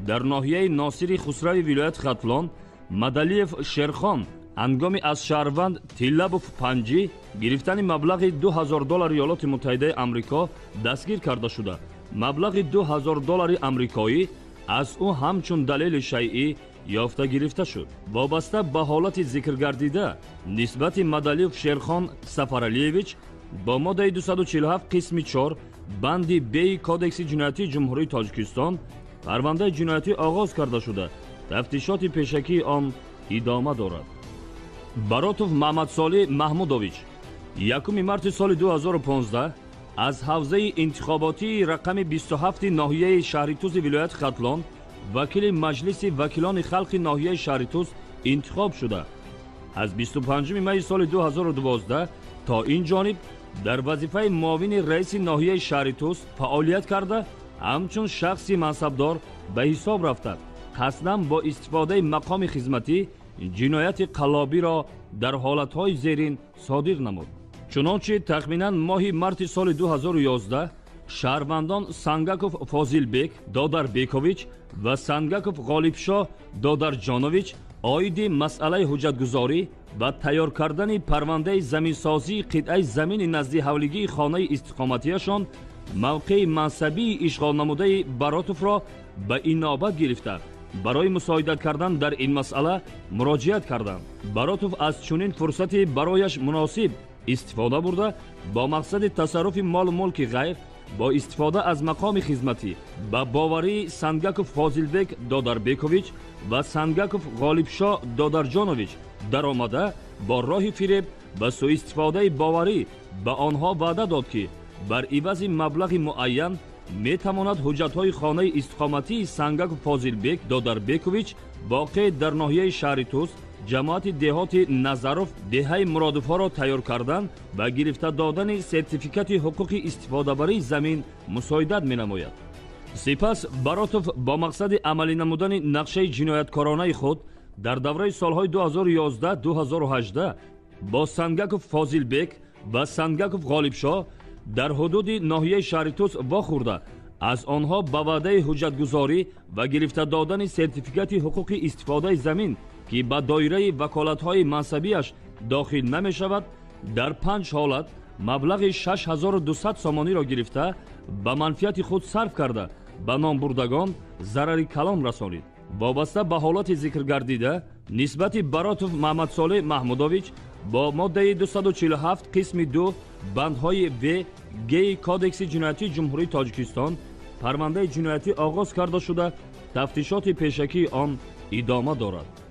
Дар ноҳияи Носири Хусрави вилояти Хатлон Мадалиев Шерхон ҳангоми аз шаҳрванд Тиллабов Панҷӣ гирифтани маблағи 2000 доллари Иёлоти Муттаҳидаи Амрико дастгир карда шуда, маблағи 2000 доллари амрикоӣ аз ӯ ҳамчун далели шайъӣ ёфта гирифта шуд. Вобаста ба ҳолати зикргардида нисбати Мадалиев Шерхон Сафаралиевич бо моддаи 247 қисми 4 банди б Кодекси ҷиноятии Ҷумҳурии Тоҷикистон парвандаи ҷиноятӣ оғоз карда шуда, тафтишоти пешакии он идома дорад. Баротов Маҳмадсолӣ Маҳмудович 1 марти соли 2015 аз ҳавзаи интихоботии рақами 27 ноҳияи Шаҳритузи вилояти Хатлон вакили Маҷлиси вакилони халқи ноҳияи Шаҳритуз интихоб шуда, аз 25 майи соли 2012 то ин ҷониб дар вазифаи муовини раиси ноҳияи Шаҳритуз фаъолият карда, ҳамчун шахси мансабдор ба ҳисоб рафта, қасдан бо истифодаи мақоми хизматӣ ҷинояти қаллобиро дар ҳолатҳои зерин содир намуд. Чунончи тахминан моҳи марти соли 2011 шаҳрвандон Сангаков Фозилбек Додарбекович ва Сангаков Ғолибшоҳ Додарҷонович оиди масъалаи ҳуҷҷатгузорӣ ва тайёр кардани парвандаи заминсозии қитъаи замини назди ҳавлигии хонаи истиқоматияшон мавқеи мансабии ишғолнамудаи Баротовро ба инобат гирифта, барои мусоидат кардан дар ин масъала муроҷиат карданд. Баротов аз чунин фурсати барояш муносиб истифода бурда, бо мақсади тасарруфи молу мулки ғайр бо истифода аз мақоми хизматӣ ба боварии Сангаков Фозилбек Додарбекович ва Сангаков Ғолибшоҳ Додарҷонович даромада, бо роҳи фиреб ва суистифодаи боварӣ ба онҳо ваъда дод, ки бар ивази маблағи муайян метавонад ҳуҷҷатҳои хонаи истиқоматии Сангаков Фозилбек Додарбекович воқеъ дар ноҳияи Шаҳритуз, ҷамоати деҳоти Назаров, деҳаи Муродовҳоро тайёр кардан ва гирифта додани сертификати ҳуқуқи истифодабарии замин мусоидат менамояд. Сипас Баротов бо мақсади амалӣ намудани нақшаи ҷинояткоронаи худ дар давраи солҳои 2011-2018 бо Сангаков Фозилбек ва Сангаков Ғолибшоҳ дар ҳудуди ноҳияи Шаҳритуз вохӯрда, аз онҳо ба ваъдаи ҳуҷҷатгузорӣ ва гирифта додани сертификати ҳуқуқи истифодаи замин, ки ба доираи ваколатҳои мансабиаш дохил намешавад, дар 5 ҳолат маблағи 6200 сомониро гирифта, ба манфиати худ сарф карда, ба номбурдагон зарари калон расонид. Вобаста ба ҳолати зикргардида нисбати Баротов Маҳмадсолеҳ Маҳмудович бо моддаи 247 қисми 2 бандҳои в, г Кодекси ҷиноятии Ҷумҳурии Тоҷикистон парвандаи ҷиноятӣ оғоз карда шуда, тафтишоти пешакии он идома дорад.